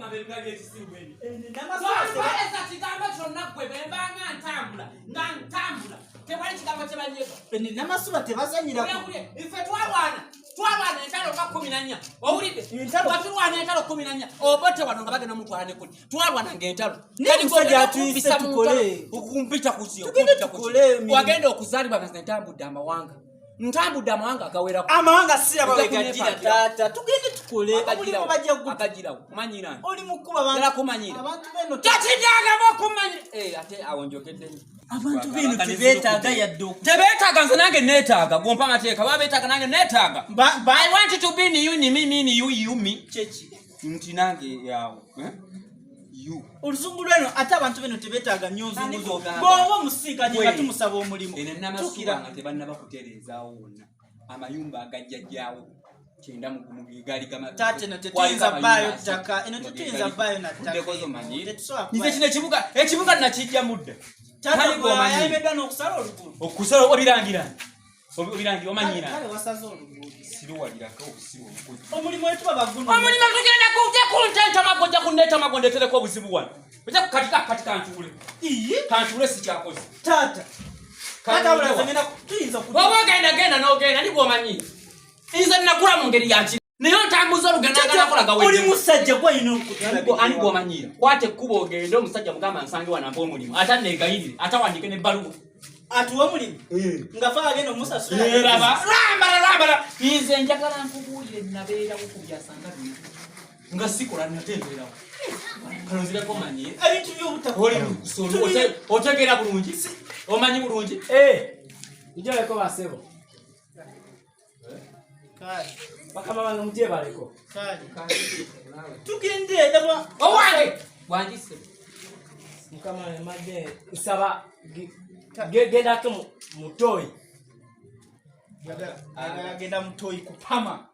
ebigambo ebinga byekisiru ebyo. Tompereza kigambo kyonna ggwe bwe mba nga ntambula nga ntambula tewali kigambo kye banyega. Namasuba tebazanyira. Ife twalwana twalwana entalo nga 14, owulidde? Entalo? Nga tulwana entalo 14, Obote wano nga bagenda mutwala ne kuli, twalwana nga entalo. Naye Kati omusajja gwogenda atuyise kumpisa mu tukole. ntalo, okumpita ku ki? Tugende Okumpita ku ki? tukole emirimu. Wagenda okuzaalibwa nga nze ntambudde amawanga, ntambudde amawanga agawerako. Amawanga siraba Ojja we gajjira. kunneepangira. Taata, tugende tukole omulimu, bajja gutu. Agagirawo kumanyira nti Oli mukuba abantu. Ddala kumanyira. Abantu beno Tokiddagamu okumanyira. Eh, ate awo njogedde nnyo. Abantu beno tebeetaaga yadde oku Tebeetaaga, nze nange neetaaga. Gwompa amateeka, baba beetaaga, nange neetaaga. I want to be in you, ni me, me, ni you, you, me. Kyeki? Nti nange yawo, eh? You. Oluzungu lweno, ate abantu beno tebeetaaga nnyo Ani nzungu zo. gw'ogamba? Bw'oba omusinkanye nga Gwe. tumusaba omulimu, Eno tukira. Namasuba nga tebannaba kutereezaawo wonna amayumba agajjajjaawo 91 gegaali. Taata, eno tetuyinza bbaayo ttaka, eno tetuyinza bbaayo na ttaka eno. Tetusobola Nze kino ekibuga, ekibuga nakijja mudda. Taata, Tali gwe gw'omanyi. ayalemeddwa n'okusala oluguudo. Okusala obirangira, obirangira, omanyira. Kale wasaze oluguudo. Siruwalirako obusiru obukozi. Omulimu wetuba baguno. Omulimu tugenda kujja kuntentamago, ojja kundeetamago, ndeetereko obuzibu wano. Ojja katika kati kantuule. Iye. Kantuule, sikyakoze. Taata, taata, wabula nze ngenda tuyinza oku Bw'oba ogenda, genda n'ogenda, ni bw'omanyi nze nakula mu ngeri yaki, naye otambuza olugendo aganakola. Oli musajja, gwalina okutulabirira. Ani gw'omanyiira? Kwata ekkubo ogende, omusajja mugamba nsange wano ampa omulimu, ate aneegayirire, ate awandike n'ebbaluwa. Atuwa omulimu nga fe agenda omusasula. Eraba lambala lambala. Nze njagala nkubuulire, nabeerawo ku byasanga bino nga sikola, nate mbeerawo kalonzireko manyire. Ebintu by'obutaka. Oli otegeera bulungi, omanyi bulungi. Mugyaleko basebo. Kale. Bakama bange, mugyebaleko. Kale, tugende ndaba. Owange wangise. Mukama wange, madde nsaba gendako mutoyi. Ayagala genda mutoyi kupama.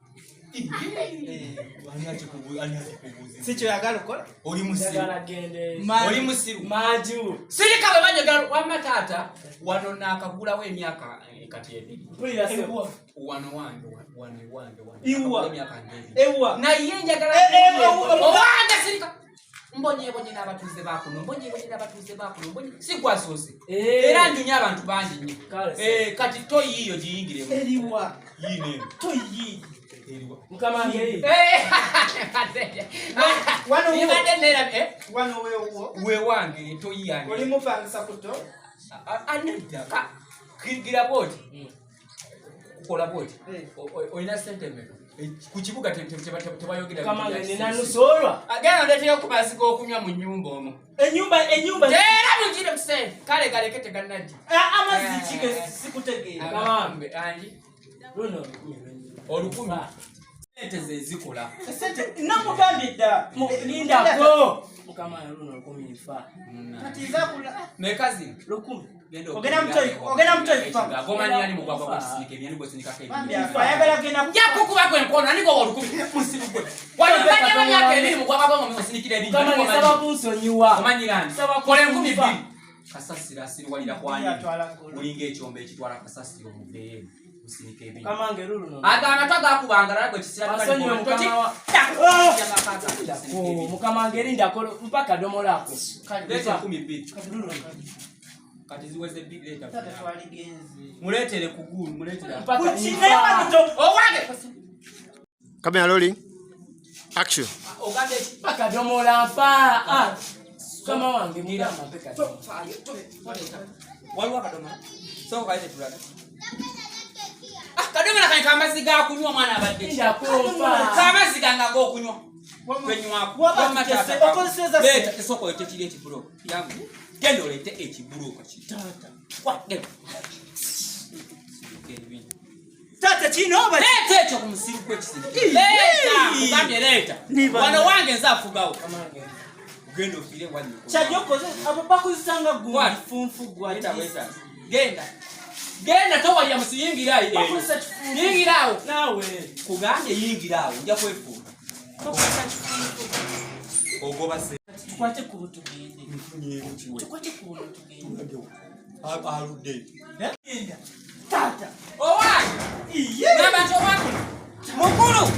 Si kyoyagala okukola. Oli musiru. Njagala gende Oli musiru. maju. Sirika bwe banyogera. Wamma taata, wano naakagulawo emyaka kati 2. Mpulira sebo. Wano wange, wano wange, wano. Iwa. Nakagulawo emyaka ng'ebiri. Ewa. Naye njagala Eh, eh, owange sirika, mbonyebonye n'abatuuze bakuno, mbonyebonye n'abatuuze bakuno, mbonye si gwasoose. Era njunye abantu bangi nnyo. Kale, Eh, kati toyiiyo giyingiremu. Eriwa? Yiino eno. Toyi. Eriwa? Mukama wange, eyi. Wano wo. Ibadde neerabye, eh? Wano weewuwo. Wewange toyi yange. Oli mupangisa kuto. Anedda gira bwoti, kukola bwoti. Eh. Olina sente mmeka? Ku kibuga tebayogera. Mukama wange, nina nusu olwa. Genda ndeeteyo ku mazzi g'okunywa mu nnyumba omwo. Enyumba, enyumba. Era mugire musente, kale galeke tegannajja. Ah, amazzi kige sikutegeera. Mukama wange. Angi. Luno 100 lwennyini. 1000 sente ze zikola. Sente namugambye dda. Lindako mukama wange, luno 1000 nfa. Kati nzakula. Meka zino? 1000. Genda. Ogenda mutoyi, ogenda mutoyi kufa. Gomanyira ni mugwagwa gwekisinika ebyani gwesinikako. Bambi afa, ayagala genda. Nja kukuba gwe nkono ani gwowa 1000, musiru gwe. Wano mbaddewo emyaka 2 mugwagwa gwe nga osinikira ebintu. Mukama wange, nsaba kunsonyiwa. Omanyira nti Nsaba kola enkumi kunfa. bbiri kasasiro asiriwalira kwani? Atwala ggolo. Olinga ekyombo ekitwala kasasiro, muveeyo musinika ebintu. Mukama wange, luluno. Ago amatu agakubanga nala gwe kisira. Wasonyiwe mukama wa Oh, mukama wange, lindako mpaka domolako. Leeta 2000. Luno. Kati ziweze 2, leeta. Taata, twaligenze. Muleetere ku guulu, muleetere. Mpaka Kuki nfa. naye wano Owange. Camera rolling. Action. Ogambye ki? Mpaka domola nfa. Ah, mukama wange, mugamba mpe kadomola. Waliwo akadomola, sooka kalete tulabe. Ah, kadomola kane kamazzi gakunywa, omwana abadde ki? Lindako nfa. Kamazzi gange ag'okunywa genywako. Waba Wamma tutese, taata, okozeseza leeta, sente. sooka oleete kiri ekibuloka yangu, genda oleete ekibuloka kiri. Taata. Genda. Taata, kino oba Leeta ekyo ku musiru gw'ekisirikale. Leeta, kugambye leeta. Niba. Wano wange nze afugawo. Mukama wange. Genda ofiire wanyoko. Kyajja okoze abo bakozesanga What? gundi funfu gwa. Genda weeta. Genda. Genda towalya musi, yingira eyo. Bakozesa kifunfu. Yingira awo. Naawe. Kugambye yingira awo, nja kwefuula. Bakozesa kifunfu. Ogoba se. Tukwate kubo tugende. Nfunyeemu kiwe. Tukwate kubo tugende. Aludde. Genda. Taata. Owange. Iye. Gamba nti owange. Mukulu.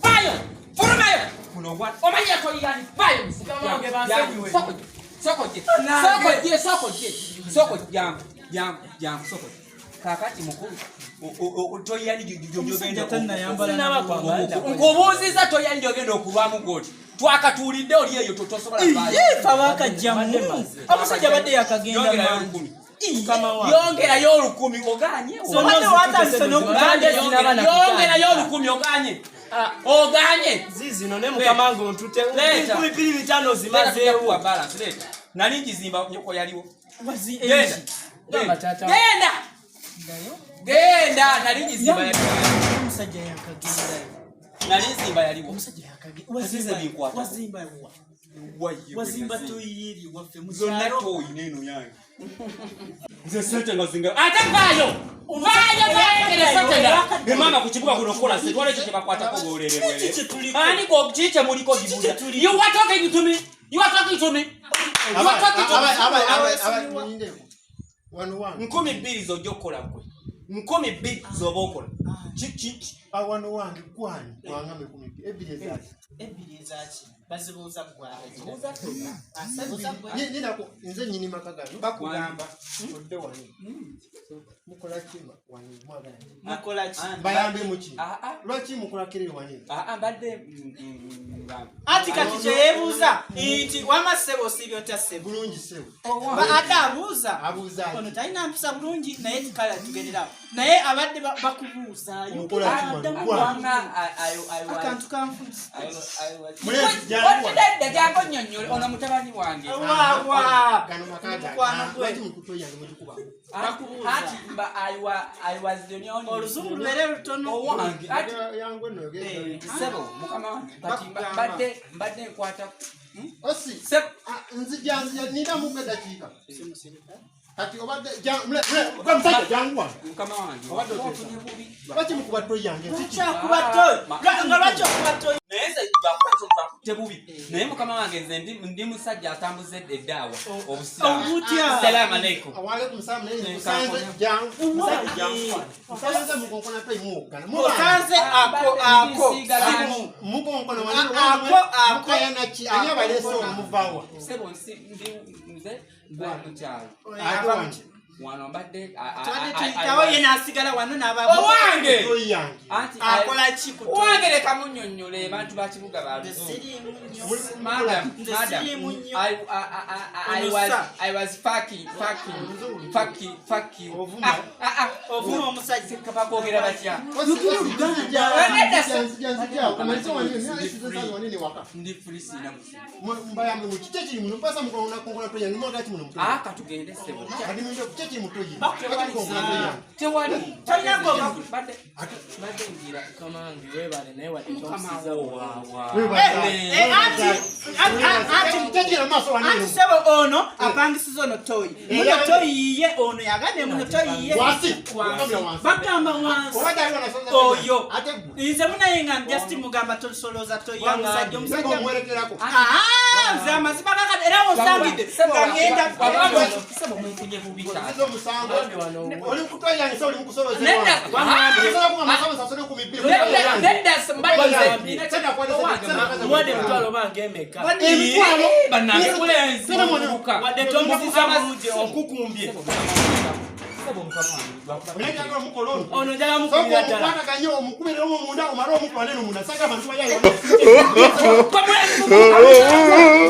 Vaayo. Fulumayo. Kuno. Omanya toyani vayo. Mukama wange bansonyiwe. Soko je. Soko je, soko je. Soko jangu, jangu, jangu soko. Kakati mukulu. Toyani Omusajja gyogenda. tannayambala Sinaba na kwambala. Nkubuuzizza toyani gyogenda okulwamu gwoti. Twakatuulidde oli eyo tosobola vaayo. Iye, fe abaakajjamu. Mbadde maze. Omusajja abadde yakagenda Yongerayo mangi. olukumi. Mukama wange. Yongerayo olukumi oganye. Obadde watandise n'okugamba Mbadde sinaba na Yongerayo kutandika. olukumi oganye. Oganye. Zizino ne mukama wange ontute Leeta. 2500 zimazeewo. Balance leeta. Nali ngizimba nyoko yaliwo. Wazi- Genda. Gamba taata. Genda. Genda nali ngizimba yaliwo. Omusajja yakagendayo. Nali nzimba yaliwo. Omusajja yakagenda. Azize binkwata. Wazimba wa? Wazimba toyiri waffe mu Zonna kyalo. toyi n'eno yange. Nze sente nga zinga. Ate vaayo. Vaayo vaayo ngere sente nga. Ne maama ku kibuga kuno kukola sente waliwo ekyo kye bakwatako bwolerere. Kiki kye tuliko? Ani ko kiki kye muliko Kiki kye tuliko? You are talking to me. You are talking to me. You are talking to me. Wano wange. 2000 z'ojja okukola ggwe. 2000 z'oba okola. Ki Wano wange gwani gwangamba 20. Ebbiri ezaaki. Ebbiri ezaaki? Bazibuuza ggwe Buuza ffenna. Azibuuza ggwe. Nyinako nze nnyini maka gano. Bakugamba. Odde wano. Mukola ki wano mwagala ki? Mukola ki? Bayambe muki? Ah, ah. Lwaki mukola kerere wano? Ah, ah, mbadde nga Anti kati kye yeebuuza nti wama ssebo osiibye otya ssebo? Bulungi ssebo. Ate abuuza. Abuuza ki? Ono talina mpisa bulungi naye kale tugenderawo. Naye abadde bakubuuza. Omukola ki wano? Addamu Gwani. Wanga, I was- Akantu kanfuuse. I was- Mulenzi, jangu wano. Nedda, jangu onnyonnyole. Ono mutabani wange. Waawa. Gano maka gange. Mukwano gwe. Lwaki mukutoyi yange mugikuba? Bakubuuza. Anti mba I was the only- Oluzungu lubeere lutono. Owange. Anti Yangu eno Eh. ssebo, mukama wange. Kati Bakugamba. mbadde nkwata. Osi. Ssebo. Nzija nzija nina mupe eddakiika. Kati obadde gwe musajja jangu wano. Mukama wange. Obadde oteesa. Ofunye bubi. Lwaki mukuba toyi yange? Kiki? Lwaki akuba toyi? Nga lwaki okuba toyi? Naye nze bakutte bubi. Naye mukama wange nze ndi musajja atambuza eddaawa obusiraamu. Obutya. Salaamu aleikum. Waalaikum salaam naye nkusanze jangu. Musajja jangu wano. Nsanze mukonkona toyi muwoggana. Osanze ako ako. Simu. Mukonkona Ako, ako. mukayana ki? Ani abaleese omuvaawa? Ssebo ndi nze mba mu kyalo. Ate wano. Wano mbadde Tubadde tuyitawo ye n'asigala wano n'aba. Owange! Toyi yange. Anti Akola ki ku toyi? Owange leka munnyonnyole abantu ba kibuga ba Nze Luzungu. siriimu nnyo. Madam, Nze madam, siriimu nnyo. I Ono was, sa. I was fucking, fucking, fucking, fuck you. Ovuma. Ah, ah, ah. Ovuma omusajja. Bakwogera batya? Osi, osi, nzija, nzija, nzija, nzija. Kamalize wano, nina issue zange wanene waka. Ndi free sina muzibu. Mbayambe muki? Kiki ekiri muno? Mpasa mukonkona konkona toyi yange. Mwagala ki muno mutoyi? Ah, katugende ssebo. Kati muyinza kiki ekiri mu toyi? Lwaki mukonkona toyi yange? Tewali. Tolina gwoba ku- Mbadde ngira. Mukama wange weebale naye wadde Mukama tomusiza wo bulungi. waawa. Weebaza. Eh, anti- Kiki ekiri mu maaso wano Anti eno? ssebo ono apangisiza ono toyi. Muno Eh, toyi yiye ono yagambye muno toyi yiye. Wansi. Wansi. Bagamba wansi. Bagamba wansi. Obadde ali wano asonza toyi Oyo. yange. Ate ggwe. Nze munaye nga just mugamba tosolooza toyi ya musajja Nze omusajja. ng'omwerekerako. Ah, nze amazima gakati era wonsangidde nga ngenda. Ssebo munfunye bubi Nziza taata. omusango. Wano Oli mu kutoyi yange so oli mu kusoloza Nedda. ewange. Osobola kuba amasawo nsasule 20,000. Nedda, nedda, mbadde nze nina Sente akwata sente, Owange, sente akwata muwadde sente. emitwalo bange emeka? Emitwalo. Bannange mulenzi. Sente mwana. Muvubuka. Wadde tomusiza bulungi onkukumbye. Ssebo mukama wange. Olengera omukola ono. Ono njagala Sooka mukubira ddala. omukwataganye omukubire omwo munda omale omukuba neno munda. Saagala bantu bayaye. Gwe mulenzi muvubuka.